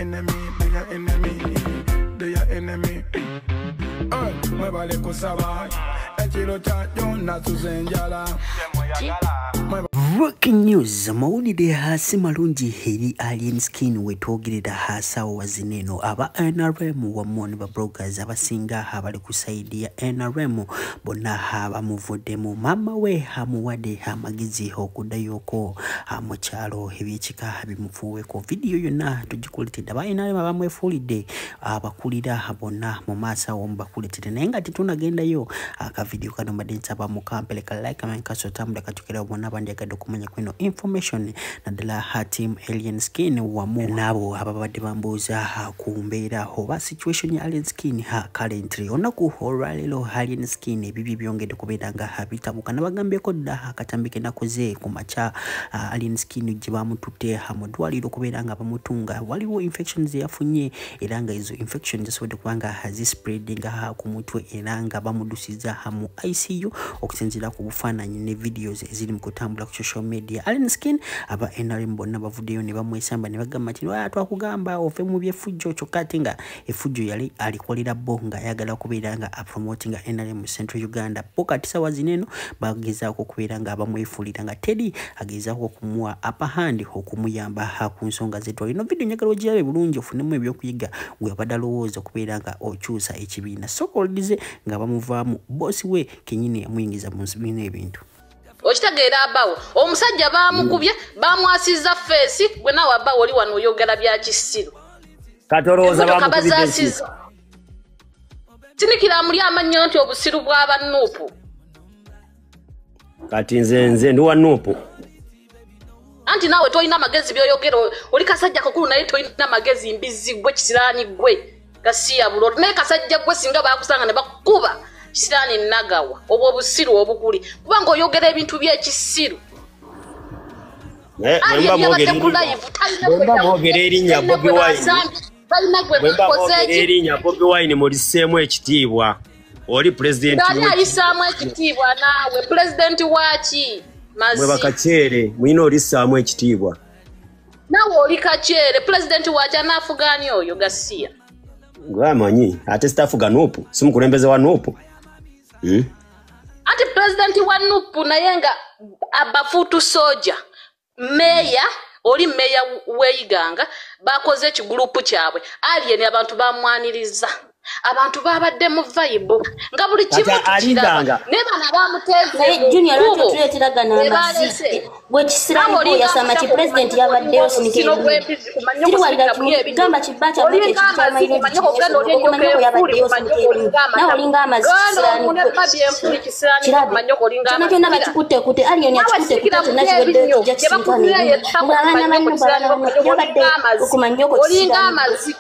enemy, they your enemy, they your enemy. Mwebale kusaba ekiro kya Jona tuzenjala. Breaking news, mawulire hasi malungi eri Alien Skin wetwogerera hasawo wazineno aba NRM wamu ne ba bloggers abasinga abali ku side ya NRM bonna abamuvuddemu. Mama we amuwadde amagezi okuddayoko mu kyalo ebyekika bimufuuweko. Vidiyo yonna tugikuletedde. Aba NRM abamwefuulidde abakulira bonna mu maaso awo mubakuletedde, naye nga tetunagendayo akavidiyo kano mbadde nsaba mukampeleka like amenkaso tambula katukira bonna bandyagadde okumanya kweno information naddala team Alien Skin wamu n'abo ababadde bambuuza ku mbeera oba situation ya Alien Skin currently. Olunaku olwaleero Alien Skin ebibi byongedde kubeera nga bitabuka. Nabagambyeko dda akatambi ke nakoze ku makya Alien Skin gye bamututte mu ddwaliro okubeera nga bamutunga. Waliwo infections yafunye era nga ezo infections zisobodde kuba nga zispreadinga ku mutwe era nga bamudusiza mu ICU okusinziira ku bufaananyi ne videos eziri mu kutambula ku social media. Alien Skin aba NRM bonna bavuddeyo ne bamwesamba ne bagamba nti twakugamba ove mu byefujjo, kyokka ate nga effujjo yali alikolera bo nga ayagala kubeera nga apromotinga NRM Central Uganda. Bo kati ssaawa zino eno bagezaako okubeera nga bamwefuulira nga Teddy agezaako okumuwa upper hand okumuyamba ku nsonga z'eddwaliro. Ino vidiyo njagala ogirabe bulungi ofunemu ebyokuyiga gwe abadde alowooza okubeera nga okyusa ekibiina. Sooka owulirize nga bamuvaamu boosi we kennyini yamuyingiza mu bino ebintu. Okitegeera abawo omusajja baamukubye bamwasizza feesi, gwe naawe abawo oli wano oyogera bya kisiru. Katolowooza bamukubidde ki? Sinikira muli amannyo nti obusiru bw'aba Nuupu. Kati nze ndi wa Nuupu. Anti naawe tolina magezi by'oyogera, oli kasajja kakulu naye tolina magezi, mbizzi gwe kisiraani gwe gasiya bulo. Naye kasajja gwe singa baakusanga ne bakukuba kisiraani nagawa obwo obusiru obukuli kubanga oyogera ebintu by'ekisiru. Bwe mwogera erinnya Bobi Wine, bwe mwogera erinnya Bobi Wine mulisseemu ekitiibwa. Oli pulezidenti ani ayisaamu ekitiibwa? Naawe pulezidenti waaki? Mwe bakakyere mulina olissaamu ekitiibwa. Naawe oli kakyere, pulezidenti waaki anaafuga ani oyo gasiya? Gwamanyi ate sitafuga Nuupu, si mukulembeze wa Nuupu. Anti pulezidenti wa Nuupu naye nga abafuutu soja meya oli meya w'eiganga bakoze ekigulupu kyabwe. Alien abantu bamwaniriza, abantu babadde mu vibe nga buli kimu tukiraba, naye bano abamuteeze Junior lwaki otuleeteragana amazzi gwe kisiraani oyasama ki pulezidenti yabaddeyo sinikgamba kibba kyamwe yabaddeyo nawe olinga amazzi kisiraani kyonna kyonna bakikutte Alien akikutte kyonna kiweddeyo kijja kisinkana abaana bannyumba yabadde okumanyoko kisiraani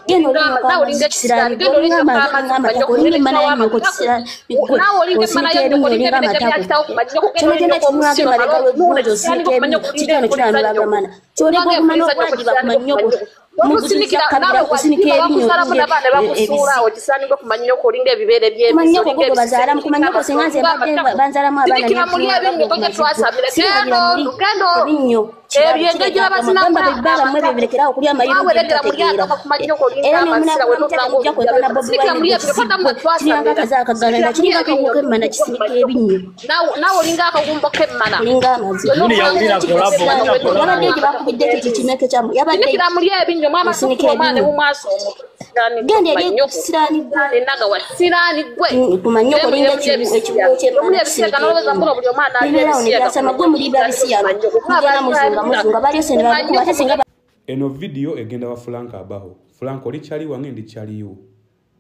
genda olinga kisiraani Nawe olinga akagumbo k'emmana. Eno vidiyo egenda wa Frank Abaho. Frank oli kyali wange ndi kyaliyo.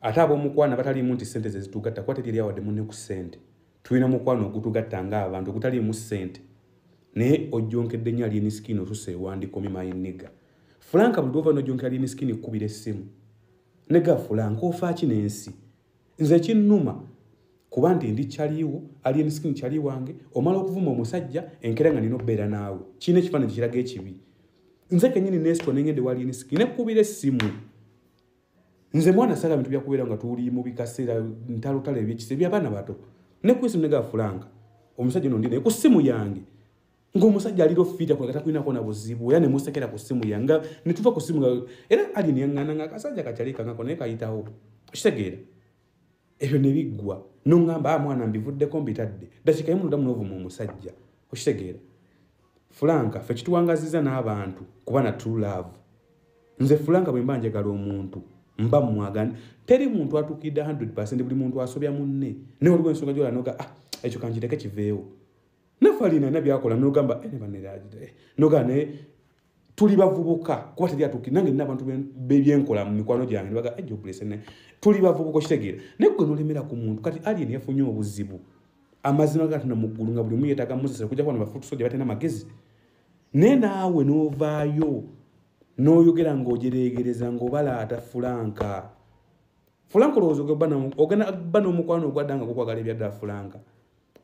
Ate ab'omukwano abataliimu nti ssente ze zitugatta kuba teri yawadde munne ku ssente. Tulina mukwano ogutugatta ng'abantu ogutaliimu ssente. Naye ojjonkedde nnyo Alien Skin otuuse ewandikomi my nigga. Frank buli lw'ova n'ojjonkera Alien Skin ekkubira essimu. Nega Frank ofa ki n'ensi? Nze kinnuma kuba nti ndi kyaliwo, Alien Skin kyali wange, omala okuvuma omusajja enkeera nga nina obbeera naawe. Kirina ekifaananyi kiraga ekibi. Nze kennyini neesitwa ne ngenda ewa Alien Skin nekkubira essimu. Nze mwana saagala bintu bya kubeera nga tuli mu bikaseera ntalotalo ebyekisa eby'abaana bato. Nekkubira essimu nega Frank omusajja ono ndi naye ku ssimu yange. Ng'omusajja aliro fiita kulaga takulinako na buzibu era ne musekera ku ssimu yanga ne tuva ku ssimu era Alien yaŋŋaana nga akasajja kakyali kangako naye kayitawo. Okitegeera? Ebyo ne biggwa. N'oŋŋamba mwana mbivuddeko mbitadde. Dakiika emu noddamu n'ovuma omusajja. Okitegeera? Fulanka ffe kituwangaziza n'abantu kuba na true love. Nze Fulanka bwe mba njagala omuntu mba mmwagala. Teri muntu atuukidde 100% buli muntu asobya munne. Naye waliwo ensonga gy'olaba n'oga ekyo kankireke kiveewo. Naffe Alien alina by'akola n'ogamba n'ogamba naye tuli bavubuka kuba teri atuukidde. Nange nina abantu b'ebyenkola mu mikwano gyange ne bagamba Jobless naye tuli bavubuka okitegeera. Naye ggwe n'olemera ku muntu. Kati Alien yafunye obuzibu. Amazima gatunda mu ggulu nga buli omu yeetaaga Moses okujja kuba bafuutu sojja batalina magezi. Naye naawe n'ovaayo n'oyogera ng'ojereegereza ng'obalaata Fulanka. Fulanka olowooza ogenda bba n'omukwano ogwadda nga gukwagala ebyaddala Fulanka.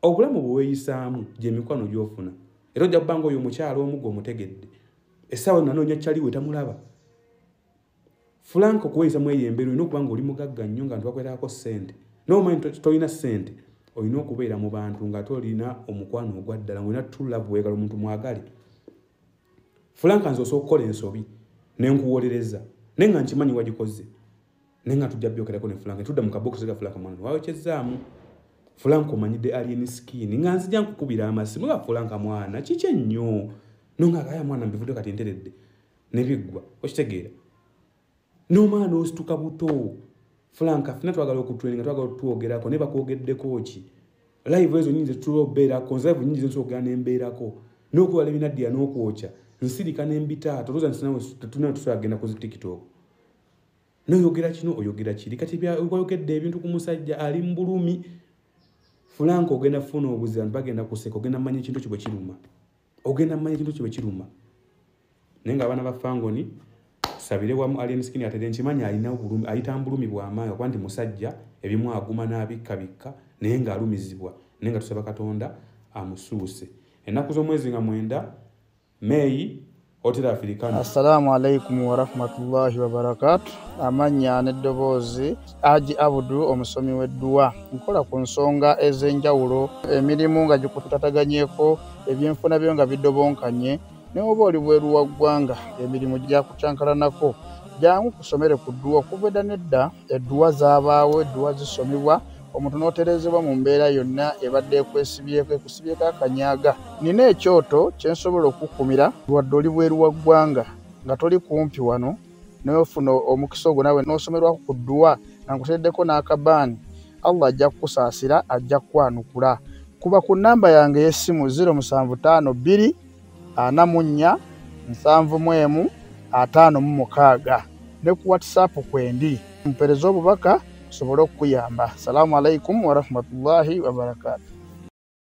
Obulamu bwe weeyisaamu gy'emikwano gy'ofuna. Era ojja kuba ng'oyo omukyala omu gw'omutegedde. Essaawa yonna anoonya kyali we tamulaba. Fulanka okuweeyisa mu eyo embeera olina okuba ng'oli mugagga nnyo nga nti ssente. N'omanyi tolina ssente, olina okubeera mu bantu nga tolina omukwano ogwa ddala, ng'olina true love weegala omuntu mwagale. Fulanka nze osobola okukola ensobi ne nkuwolereza naye nga nkimanyi wagikoze. Naye nga tujja byogerako ne Fulanka, tudda mu kabokisi ga Fulanka mwana wayokyezaamu. Fulanka omanyidde Alien Skin nga nzija nkukubira amasimu nga Fulanka mwana kiki ennyo nonga akaya mwana mbivudde kati nteredde ne biggwa. Okitegeera? N'omwana n'osituka buto. Fulanka ffenna twagala okutraininga, twagala otwogerako naye bakwogeddeko ki? Live ezo nnyingi zetutera obeerako, nze live nnyingi zensobola okugenda ne mbeerako. N'okwewala ebinaddira n'okwokya nsirika ne mbita tolowooza nti naawe tetulina tusobola kugenda ku zi TikTok. N'oyogera kino oyogera kiri. Kati wayogedde ebintu ku musajja ali mu bulumi. Fulanka ogenda kufuna obuzibu, abantu bagenda kuseka, ogenda mmanya ekintu kyo bwe kiruma. Ogenda mmanya ekintu kyo bwe kiruma. Naye ng'abaana ba Fangoni tusabire wamu Alien Skin atere nkimanyi alina obulumi, ayita mu bulumi bw'amaanyi okuba nti musajja ebimu aguma n'abikkabikka naye ng'alumizibwa. Naye nga tusaba Katonda amusuuse. Ennaku z'omwezi nga 9 May Hotel Africana. Assalamu alaikum warahmatullahi wabarakatuh. Amannya n'eddoboozi Haji Abudu omusomi w'edduwa. Nkola ku nsonga ez'enjawulo, emirimu nga gikutataganyeko, ebyenfuna byo nga bidobonkanye, ne oba oli bweru wa ggwanga emirimu gyakucankalanako. Jangu kusomere ku dduwa okuva edda n'edda, edduwa zaabaawo, edduwa zisomebwa, omuntu n'otereezebwa mu mbeera yonna ebadde ekwesibyeko, ekusibyeko akanyaga. Nina ekyoto kye nsobola okukukumira wadde oli bweru wa ggwanga nga toli kumpi wano, n'ofuna omukisa ogwo naawe n'osomerwako ku dduwa nga nkuteereddeko n'akabaani. Allah ajja kukusaasira, ajja kukwanukula. Kuba ku nnamba yange ey'essimu 0752 44 71 56 ne ku WhatsApp kwendi. Mpeereze obubaka nsobole okukuyamba. Assalamu alaikum warahmatullahi wabarakatuh.